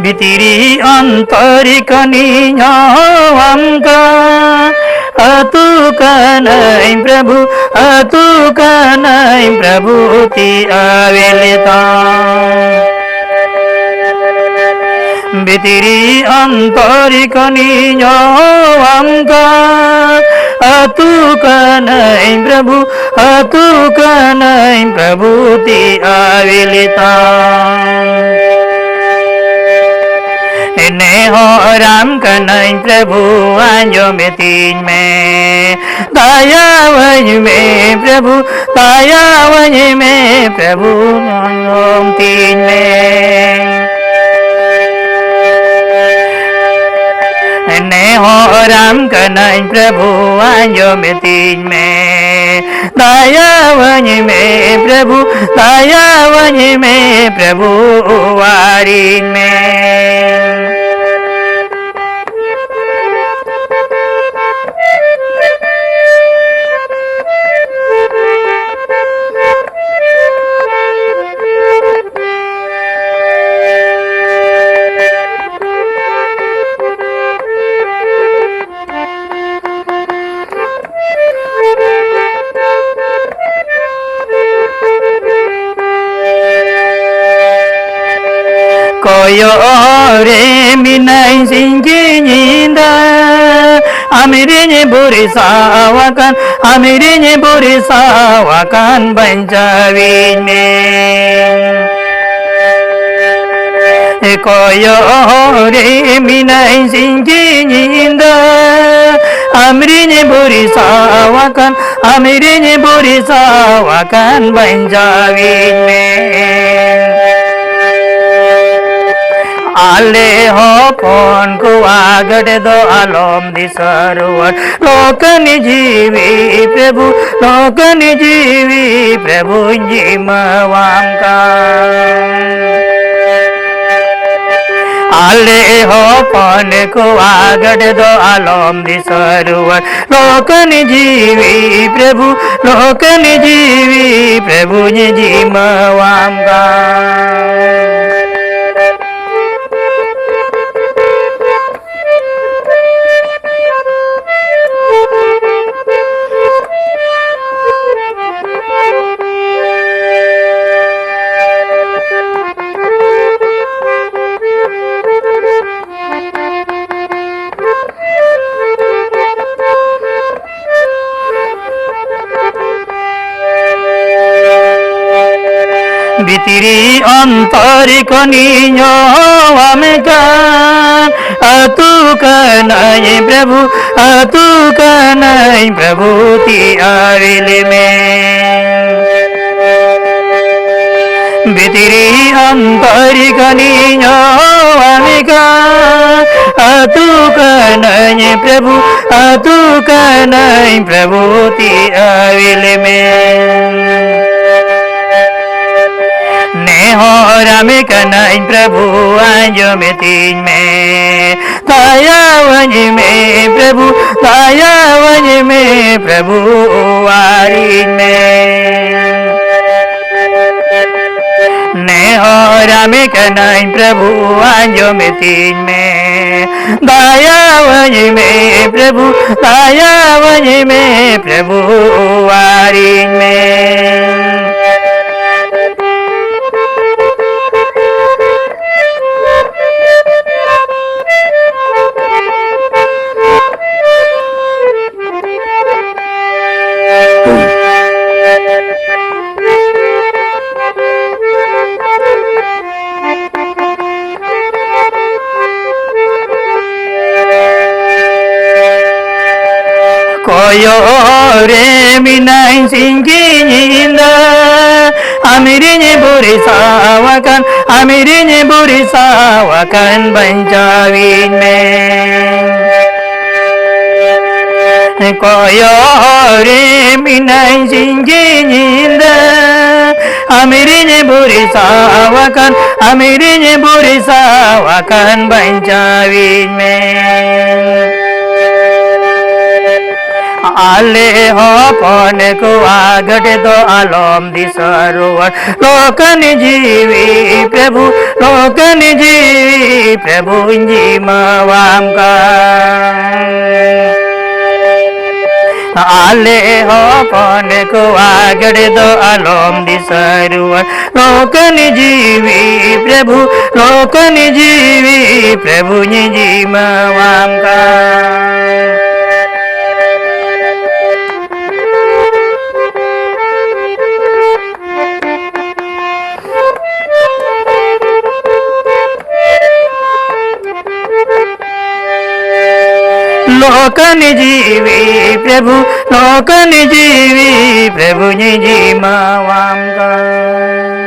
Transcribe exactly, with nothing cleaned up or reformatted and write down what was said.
ᱵᱷᱤᱛᱨᱤ ᱚᱱᱛᱚᱨ ᱠᱷᱚᱱᱤᱧ ᱦᱚᱦᱚᱣᱟᱢ ᱠᱟᱱ, ᱟᱹᱛᱩ ᱠᱟᱹᱱᱟᱹᱧ ᱯᱨᱚᱵᱷᱩ, ᱟᱹᱛᱩ ᱠᱟᱹᱱᱟᱹᱧ ᱯᱨᱚᱵᱷᱩ, ᱛᱤ ᱟᱣᱮᱞ ᱛᱟᱢ᱾ ᱵᱷᱤᱛᱨᱤ ᱚᱱᱛᱚᱨ ᱠᱷᱚᱱᱤᱧ ᱦᱚᱦᱚᱣᱟᱢ ᱠᱟᱱ, ᱟᱹᱛᱩ ᱠᱟᱹᱱᱟᱹᱧ ᱯᱨᱚᱵᱷᱩ, ᱟᱹᱛᱩ ᱠᱟᱹᱱᱟᱹᱧ ᱯᱨᱚᱵᱷᱩ, ᱛᱤ ᱟᱣᱮᱞ ᱛᱟᱢ᱾ ᱱᱮᱦᱚᱨᱟᱢ ᱠᱟᱹᱱᱟᱹᱧ ᱯᱨᱚᱵᱷᱩ, ᱟᱸᱡᱚᱢ ᱛᱤᱧ ᱢᱮ, ᱫᱟᱭᱟᱣᱟᱹᱧ ᱢᱮ ᱯᱨᱚᱵᱷᱩ, ᱫᱟᱭᱟᱣᱟᱹᱧ ᱢᱮ ᱯᱨᱚᱵᱷᱩ, ᱟᱸᱡᱚᱢ ᱛᱤᱧ ᱢᱮ᱾ ᱱᱮᱦᱚᱨᱟᱢ ᱠᱟᱹᱱᱟᱹᱧ ᱯᱨᱚᱵᱷᱩ, ᱟᱸᱡᱚᱢ ᱛᱤᱧ ᱢᱮ, ᱫᱟᱭᱟᱣᱟᱹᱧ ᱢᱮ ᱯᱨᱚᱵᱷᱩ, ᱫᱟᱭᱟᱣᱟᱹᱧ ᱢᱮ ᱯᱨᱚᱵᱷᱩ, ᱚᱣᱟᱨᱤᱧ ᱢᱮ᱾ ᱠᱚᱭᱚᱜ ᱨᱮ ᱢᱮᱱᱟᱹᱧ ᱥᱤᱧ ᱠᱤ ᱧᱤᱫᱟᱹ, ᱟᱢᱨᱤᱧ ᱵᱷᱚᱨᱥᱟ ᱟᱠᱟᱱ, ᱟᱢᱨᱤᱧ ᱵᱷᱚᱨᱥᱟ ᱟᱠᱟᱱ, ᱵᱟᱧᱪᱟᱣᱤᱧ ᱢᱮ᱾ ᱠᱚᱭᱚᱜ ᱨᱮ ᱢᱮᱱᱟᱹᱧ ᱥᱤᱧ ᱠᱤ ᱧᱤᱫᱟᱹ, ᱟᱢᱨᱤᱧ ᱵᱷᱚᱨᱥᱟ ᱟᱠᱟᱱ, ᱟᱢᱨᱤᱧ ᱵᱷᱚᱨᱥᱟ ᱟᱠᱟᱱ, ᱵᱟᱧᱪᱟᱣᱤᱧ ᱢᱮ᱾ ᱟᱞᱮ ᱦᱚᱯᱚᱱ ᱠᱚᱣᱟᱜ ᱜᱟᱹᱰᱮ ᱫᱚ ᱟᱞᱚᱢ ᱫᱤᱥᱟᱹ ᱨᱩᱣᱟᱹᱲ, ᱞᱚᱠᱟᱱ ᱡᱤᱣᱤ ᱯᱨᱚᱵᱷᱩ, ᱞᱚᱠᱟᱱ ᱡᱤᱣᱤ ᱯᱨᱚᱵᱷᱩᱧ ᱡᱤᱢᱟᱹᱣᱟᱢ ᱠᱟᱱ᱾ ᱟᱞᱮ ᱦᱚᱯᱚᱱ ᱠᱚᱣᱟᱜ ᱜᱟᱹᱰᱮ ᱫᱚ ᱟᱞᱚᱢ ᱫᱤᱥᱟᱹ ᱨᱩᱣᱟᱹᱲ, ᱞᱚᱠᱟᱱ ᱡᱤᱣᱤ ᱯᱨᱚᱵᱷᱩ, ᱞᱚᱠᱟᱱ ᱡᱤᱣᱤ ᱯᱨᱚᱵᱷᱩᱧ ᱡᱤᱢᱟᱹᱣᱟᱢ ᱠᱟᱱ᱾ ᱵᱷᱤᱛᱨᱤ ᱚᱱᱛᱚᱨ ᱠᱷᱚᱱᱤᱧ ᱦᱚᱦᱚᱣᱟᱢ ᱠᱟᱱ, ᱟᱹᱛᱩ ᱠᱟᱹᱱᱟᱹᱧ ᱯᱨᱚᱵᱷᱩ, ᱟᱹᱛᱩ ᱠᱟᱹᱱᱟᱹᱧ ᱯᱨᱚᱵᱷᱩ, ᱛᱤ ᱟᱹᱣᱤᱞ ᱢᱮ᱾ ᱵᱷᱤᱛᱨᱤ ᱚᱱᱛᱚᱨ ᱠᱷᱚᱱᱤᱧ ᱦᱚᱦᱚᱣᱟᱢ ᱠᱟᱱ, ᱟᱹᱛᱩ ᱠᱟᱹᱱᱟᱹᱧ ᱯᱨᱚᱵᱷᱩ, ᱟᱹᱛᱩ ᱠᱟᱹᱱᱟᱹᱧ ᱯᱨᱚᱵᱷᱩ, ᱛᱤ ᱟᱹᱣᱤᱞ ᱢᱮ᱾ ᱱᱮᱦᱚᱨᱟᱢ ᱠᱟᱹᱱᱟᱹᱧ ᱯᱨᱚᱵᱷᱩ, ᱟᱸᱡᱚᱢ ᱛᱤᱧ ᱢᱮ᱾ ᱫᱟᱭᱟᱣᱟᱹᱧ ᱢᱮ ᱯᱨᱚᱵᱷᱩ, ᱫᱟᱭᱟᱣᱟᱹᱧ ᱢᱮ ᱯᱨᱚᱵᱷᱩ, ᱚᱣᱟᱨᱤᱧ ᱢᱮ᱾ ᱱᱮᱦᱚᱨᱟᱢ ᱠᱟᱹᱱᱟᱹᱧ ᱯᱨᱚᱵᱷᱩ, ᱟᱸᱡᱚᱢ ᱛᱤᱧ ᱢᱮ᱾ ᱫᱟᱭᱟᱣᱟᱹᱧ ᱢᱮ ᱯᱨᱚᱵᱷᱩ, ᱫᱟᱭᱟᱣᱟᱹᱧ ᱢᱮ ᱯᱨᱚᱵᱷᱩ, ᱚᱣᱟᱨᱤᱧ ᱢᱮ᱾ ᱠᱚᱭᱚᱜ ᱨᱮ ᱢᱮᱱᱟᱹᱧ ᱥᱤᱧ ᱠᱤ ᱧᱤᱫᱟᱹ, ᱟᱢᱨᱤᱧ ᱵᱷᱚᱨᱥᱟ ᱟᱠᱟᱱ, ᱟᱢᱨᱤᱧ ᱵᱷᱚᱨᱥᱟ ᱟᱠᱟᱱ, ᱵᱟᱧᱪᱟᱣᱤᱧ ᱢᱮ᱾ ᱠᱚᱭᱚᱜ ᱨᱮ ᱢᱮᱱᱟᱹᱧ ᱥᱤᱧ ᱠᱤ ᱧᱤᱫᱟᱹ, ᱟᱢᱨᱤᱧ ᱵᱷᱚᱨᱥᱟ ᱟᱠᱟᱱ, ᱟᱢᱨᱤᱧ ᱵᱷᱚᱨᱥᱟ ᱟᱠᱟᱱ, ᱵᱟᱧᱪᱟᱣᱤᱧ ᱢᱮ᱾ ᱟᱞᱮ ᱦᱚᱯᱚᱱ ᱠᱚᱣᱟᱜ ᱜᱟᱹᱰᱤ ᱫᱚ ᱟᱞᱚᱢ ᱫᱤᱥᱟᱹ ᱨᱩᱣᱟᱹᱲ, ᱞᱚᱠᱟᱱ ᱡᱤᱣᱤ ᱯᱨᱚᱵᱷᱩ, ᱞᱚᱠᱟᱱ ᱡᱤᱣᱤ ᱯᱨᱚᱵᱷᱩᱧ ᱡᱤᱢᱟᱣᱟᱢ ᱠᱟᱱ᱾ ᱟᱞᱮ ᱦᱚᱯᱚᱱ ᱠᱚᱣᱟᱜ ᱜᱟᱹᱰᱤ ᱫᱚ ᱟᱞᱚᱢ ᱫᱤᱥᱟᱹ ᱨᱩᱣᱟᱹᱲ, ᱞᱚᱠᱟᱱ ᱡᱤᱣᱤ ᱯᱨᱚᱵᱷᱩ, ᱞᱚᱠᱟᱱ ᱡᱤᱣᱤ ᱯᱨᱚᱵᱷᱩᱧ ᱡᱤᱢᱟᱣᱟᱢ ᱠᱟᱱ᱾ ᱞᱚᱠᱟᱱ ᱡᱤᱣᱤ ᱯᱨᱚᱵᱷᱩ, ᱞᱚᱠᱟᱱ ᱡᱤᱣᱤ ᱯᱨᱚᱵᱷᱩ ᱧᱤᱡᱤᱢᱟᱣᱟᱢ ᱠᱟᱱ᱾